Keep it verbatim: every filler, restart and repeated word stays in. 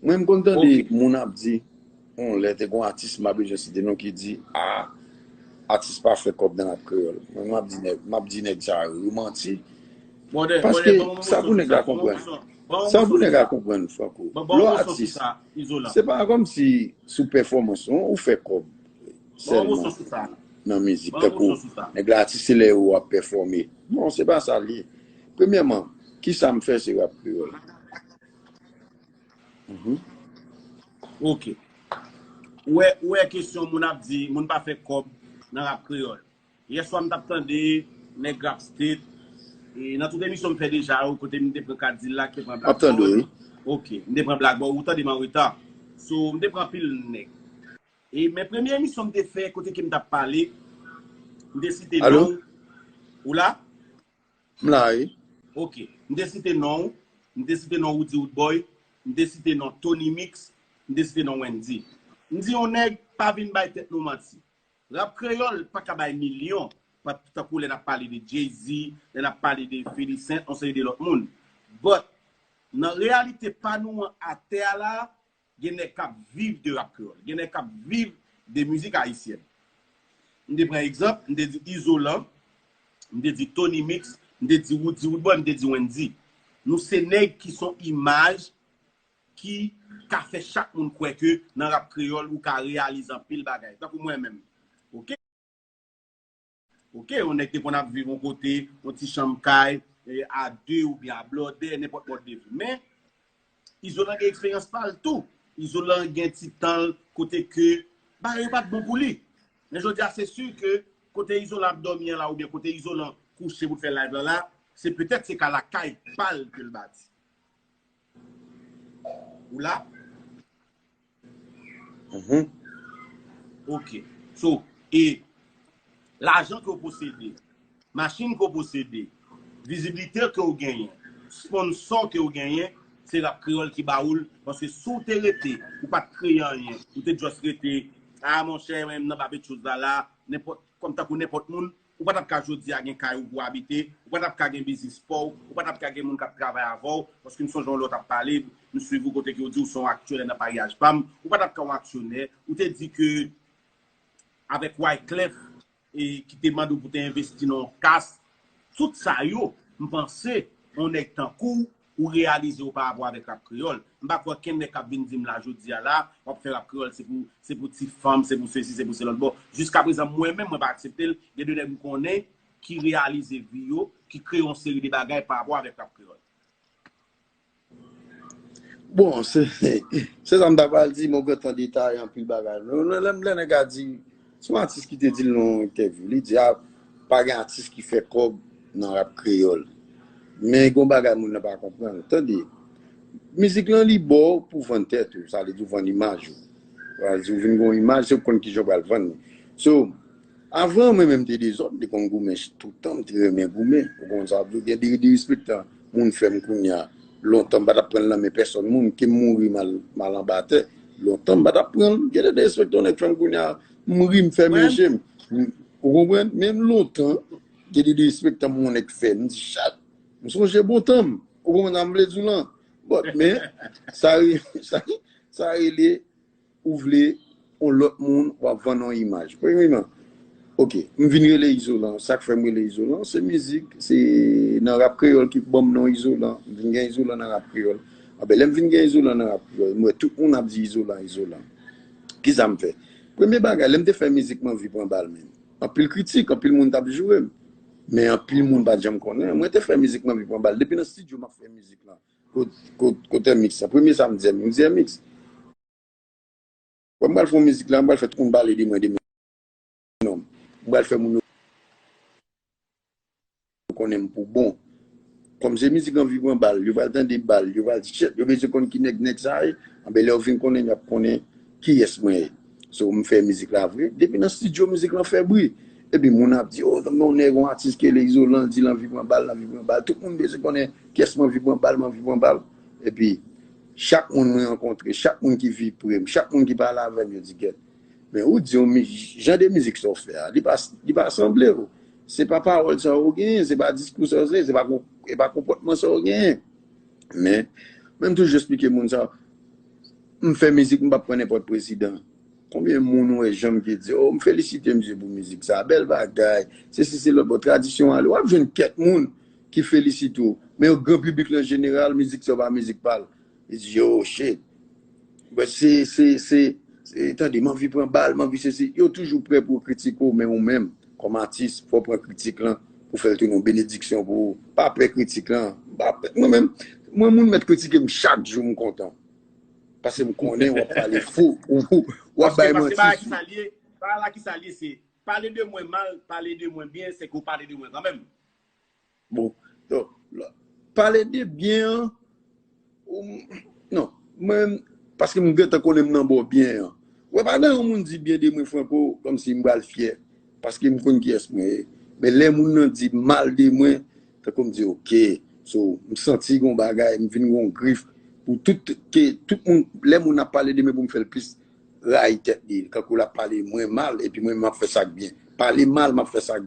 Mwen, m konn tande moun ap di, yon lè te gon atis, m pa bezwen site non, ki di, a, atis pa fè kòb nan rap kreyòl. Mwen, m ap di nèg, m ap di nèg sa yo, yo manti. Paske sa pou nèg la konprann. Sa pou nèg la konprann, Franco. Lè w atis, se pa kòmsi sou pèfòmans ou, ou fè kòb sèlman nan mizik. Tankou nèg la atis se lè ou ap pèfòme. Non, se pa sa l ye. Premyèman, kisa m fè se rap kreyòl. Ok. Ou wè, ou wè kesyon moun ap di, moun pa fè kòb nan rap kreyòl. Yèswa m t ap tande nèg Rap State, e nan tout emisyon m fè deja yo, kote m te pran Kadilak, te pran Black Ball. Ok, m te pran Black Ball, ou tande m an reta. So, m te pran pil nèg. E men premye emisyon m te fè kote ke m t ap pale, m te site non. Ou la? M la, wi. Ok. M te site non ou, m te site non Roody Roodboy, m te site non Tony Mix, m te site non Wendy. M di yon nèg pa vin bay tèt nou manti. Rap kreyòl pa ka bay milyon, pa tankou lè n ap pale de Jay-Z, lè n ap pale de Fifty Cent, yon seri de lòt moun. But, nan reyalite pa nou an atè a la, gen nèg k ap viv de rap kreyòl, gen nèg k ap viv de mizik ayisyèn. M te pran egzanp, m te di Izolan, m te di Tony Mix, m te di Roody Roodboy, m te di Wendy. Nou se nèg ki se yon imaj ki ka fè chak moun kwè ke nan rap kreyòl ou ka reyalize anpil bagay. Tankou mwen menm. Ok? Ok, yon nèg te konn ap viv yon kote, yon ti chanm kay, eh, a de oubyen a blòdè, nenpòt mòd de vi. Men, Izolan gen eksperyans pa l tou. Izolan gen ti tan l kote ke bagay yo pa t bon pou li. Men jodi a, se si ke kote Izolan ap dòmi an la oubyen kote Izolan kouche pou l fè live lan la, se petèt se ka lakay pa l ke l bati. Ou la? Mhm. Ok. So, e lajan ke w posede, machin ke w posede, vizibilite ke w genyen, sponsò ke w genyen, se rap kreyòl ki ba ou l. Paske si w te rete, ou pa t kreye anyen, ou te just rete, a monchè, mwen menm nan pa Petwoz la la, nenpòt, kòm tankou nenpòt moun, ou pa t ap ka jodi a gen kay ou pou w abite, ou pa t ap ka gen biznis pa w, ou pa t ap ka gen moun k ap travay avè w, paske m sonje yon lè w t ap pale, m swiv ou kote ke w di w se yon aksyonè nan paryaj pa m, ou pa t ap ka yon aksyonè, ou te di ke avèk Wyclef, e ki te mande w pou te envesti nan yon kas, tout sa yo, m panse, yon nèg tankou w, ou reyalize w pa rapò avèk rap kreyòl. M pa kwè okenn nèg k ap vin di m la jodi a la, w ap fè rap kreyòl, se pou, se pou ti fanm, se pou sesi, se pou se lòt. Bon, jiskaprezan, mwen menm, mwen pa aksepte l. Gen de nèg m konnen ki reyalize vi yo, ki kreye yon seri de bagay pa rapò avèk rap kreyòl. Bon, se se sa m ta pral di, mwen gentan detaye anpil bagay. Lè, lè, lè nèg la di, se yon atis ki te di l nan yon entèvyou, li di, a, pa gen atis ki fè kòb nan rap kreyòl. Men gen yon bagay moun nan pa konprann. Tande, mizik lan li ba w pou vann tèt ou, sa vle di w vann imaj ou. Sa vle di w vin gen yon imaj, se w konn kijan w pral vann li. So, avan, mwen menm te dezòd, m te konn goumen toutan, m te renmen goumen. Ou konn sa, gen de, de respektan moun fè m kounye a. Lontan, m pa t ap pran l nan men pèsòn moun, ke m mouri m al, m al anba tè. Lontan, m pa t ap pran l. Gen de, de respektan nèg fè m kounye a, m ri, m fèmen je m. Ou konprann? Menm lontan, gen de, de respektan moun nèg fè m, m di, chat, m sonje bon tan m. Ou konprann sa m vle di w lan? But, men, sa, re- sa, sa rele ou vle yon lòt moun, w ap vann yon imaj. Premyèman, ok, m vin rele Izolan. Sa k fè m rele Izolan, se mizik, se nan rap kreyòl ki ban m non Izolan. M vin gen Izolan nan rap kreyòl. Anben, lè m vin gen Izolan nan rap kreyòl, m wè tout moun ap di Izolan, Izolan. Kisa m fè? Premye bagay, lè m te fè mizik, m anvi pran bal menm. Anpil kritik, anpil moun t ap joure m. Men anpil moun pa t janm konnen. Mwen te fè mizik, m anvi pran bal. Depi nan estidyo, m ap fè mizik lan. Kot, kot, kot Mix la. Premye sa m di, m di, Mix, wè m pral fè yon mizik la, m pral fè tout moun pale de mwen, de mwen. Non. M pral fè moun yo konnen m pou bon. Kòm se mizik anvi pran bal, yo pral tande bal, yo pral di, shit, yo bezwen konn ki nèg nèg sa ye. Anben, lè yo vin konnen, y ap konnen kiyès mwen ye. So, m fè mizik la vre. Depi nan estidyo, mizik lan fè bri. Epi moun ap di, oh, men yon nèg, yon atis ki rele Izolan, di l anvi pran bal, l anvi pran bal. Tout moun bezwen konnen kiyès m anvi pran bal, m anvi pran bal. Epi, chak moun mwen rankontre, chak moun ki vin pre m, chak moun ki pale avè m, yo di, gèt. Men ou di yon mi- jan de mizik sa w fè a, li pa, li pa sanble w. Se pa pawòl sa w genyen, se pa diskou sa w genyen, se pa, se pa konpòtman sa w genyen. Men, men m toujou esplike moun sa, M fè mizik, m p ap pran nenpòt prezidan. Konbyen moun ou wè janm ki di, oh, m felisite misye pou mizik sa, bèl bagay, se si se lòt bò, tradisyon ale, w ap jwenn kèk moun ki felisite w. Men gran piblik lan jeneral, mizik sa pa mizik pa l. Li di, yo, shit. But se, se, se, se, tande, m anvi pran bal, m anvi sesi. Yo toujou prè pou kritike w, men ou menm, kòm atis, fò w pran kritik lan pou fè l tounen yon benediksyon pou ou. Pa pè kritik lan. Pa pè, mwen menm, mwen moun mèt kritike m chak jou, m kontan. Paske m konnen w ap pale fo, w ap bay manti. Paske bagay ki sa l ye, bagay la ki sa l ye, se pale de mwen mal, pale de mwen byen, se ke w pale de mwen kanmenm. Bon, so, pale de byen an, non, mwen, paske m gentan konnen m nan bò byen an. Wè, pa nan yon moun di byen de mwen, Franco, kòmsi m pral fyè, paske m konn kiyès mwen ye. Men lè moun nan di mal de mwen, tankou m di, ok, so, m santi gon bagay, m vin gon grif pou tout, ke tout moun, lè moun ap pale de mwen pou m fè l plis rayi tèt li, kankou l ap pale mwen mal, epi mwen, m ap fè sa k byen. Pale mal, m ap fè sa k byen.